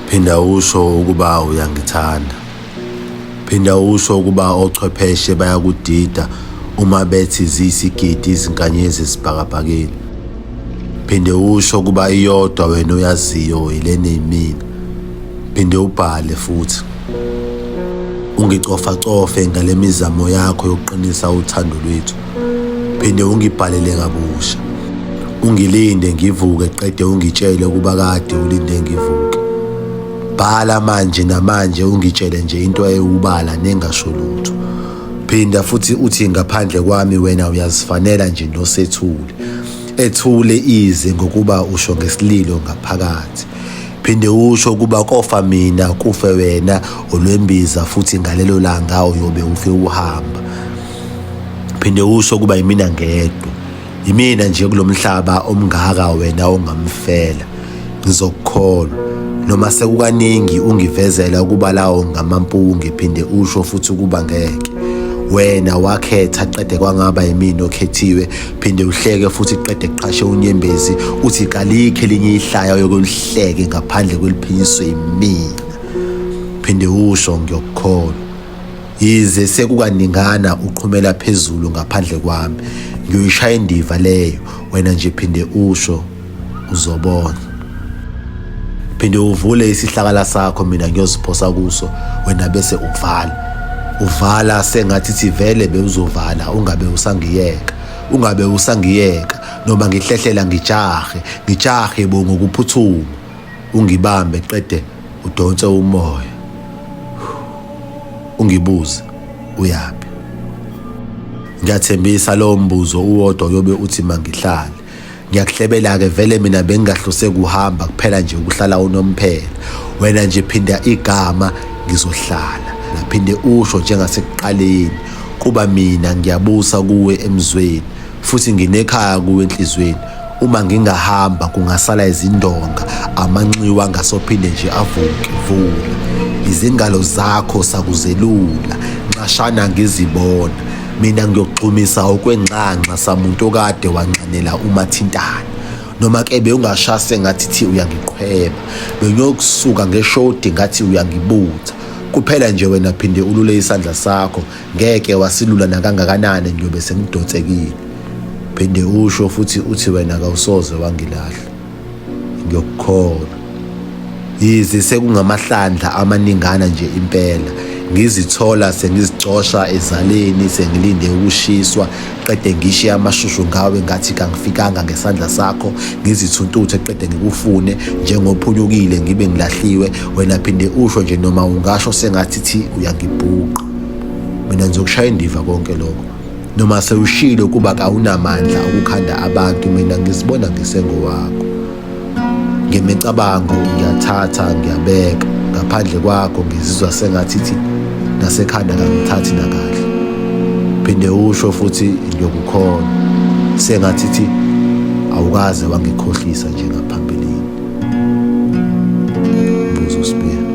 Phinda usho ukuba uyangithanda. Phinda usho ukuba ochwepheshe bayakudida uma bethi ziyisigidi izinkanyezi esibhakabhakeni. Phinde usho ukuba iyodwa wena oyaziyo yilena yimina. Phinde ubhale futhi. Ungicofacofe ngale mizamo yakho yokuqinisa uthando lwethu. Phinde ungibhalele kabusha. Ungilinde ngivuke qede ungitshele ukuba kade ulinde ngivuke. Bhala manje namanje ungitshele nje into ewubala nengasho lutho. Phinda futhi uthi ngaphandle kwami wena uyazifanela nje nosethule. Ethule ize ngokuba usho ngesililo ngaphakathi. Phinde usho ukuba kofa mina kufe wena olwembiza futhi ngalelo langa uyobe ufe uhamba. Phinde usho ukuba yimina ngedwa. Yimina nje kulomhlaba omngaka wena ongamfela. Ngizokukholwa. Noma sekukaningi ungivezela ukuba lawo ngamampunge phinde usho futhi ukuba ngeke. Wena wakhetha qede kwangaba yimina okhethiwe phinde uhleke futhi qede kuqhashe unyembezi uthi kalikho elinye ihlaya oyokulihleke ngaphandle kweliphinyiswe yimina. Phinde usho ngiyokukholwa. Yize sekukaningana uqhumela phezulu ngaphandle kwami, ngiyoyishaya indiva leyo, wena nje phinde usho uzobona. Phinde uvule isihlakala sakho mina ngiyoziphosa kuso wena bese uvala. Uvala sengathi thi vele bewuzovala ungabe usangiyeka. Ungabe usangiyeka noma ngihlehlela ngijahe, ngijahe bo ngokuphuthuma. Ungibambe qede udonse umoya. Ungibuze uyaphi? Ngiyathembisa lowo mbuzo uwodwa uyobe uthi mangihlale. Ngiyakuhlebela-ke vele mina bengingahlose kuhamba kuphela nje ukuhlala unomphela. Wena nje phinda igama ngizohlala. Naphinde usho njengasekuqaleni kuba mina ngiyabusa kuwe emzweni futhi nginekhaya kuwe enhlizweni. Uma ngingahamba kungasala izindonga amanxiwa angasophinde nje avuke vula izingalo zakho sakuzelula nxashana ngizibona mina ngiyogxumisa okwenxanxa samuntu okade wanxanela umathintana noma ke bewungashaya sengathi thi uyangiqhweba bengiyokusuka ngeshodi ngathi uyangibutha kuphela nje wena phinde ulule isandla sakho ngeke wasilula nakangakanani ngiyobe sengidonsekile phinde usho futhi uthi wena kawusoze wangilahla ngiyokukholwa yize sekungamahlandla amaningana nje impela ngizithola sengizicosha ezaleni sengilinde ukushiswa qede ngishiye amashushu ngawe ngathi kangifikanga ngesandla sakho ngizithuntuthe qede ngikufune njengophunyukile ngibe ngilahliwe wena phinde usho nje noma ungasho sengathi thi uyangibhuqa mina ngizokushaya indiva konke lokho noma sewushilo kuba kawunamandla okukhanda abantu mina ngizibona ngisengowakho ngemicabango ngiyathatha ngiyabeka ngaphandle kwakho ngizizwa sengathi thi nasekhanda kangithathi nakahle phinde usho futhi ngiyokukholwa sengathi thi awukaze wangikhohlisa nje ngaphambilini mbuzo Sibiya.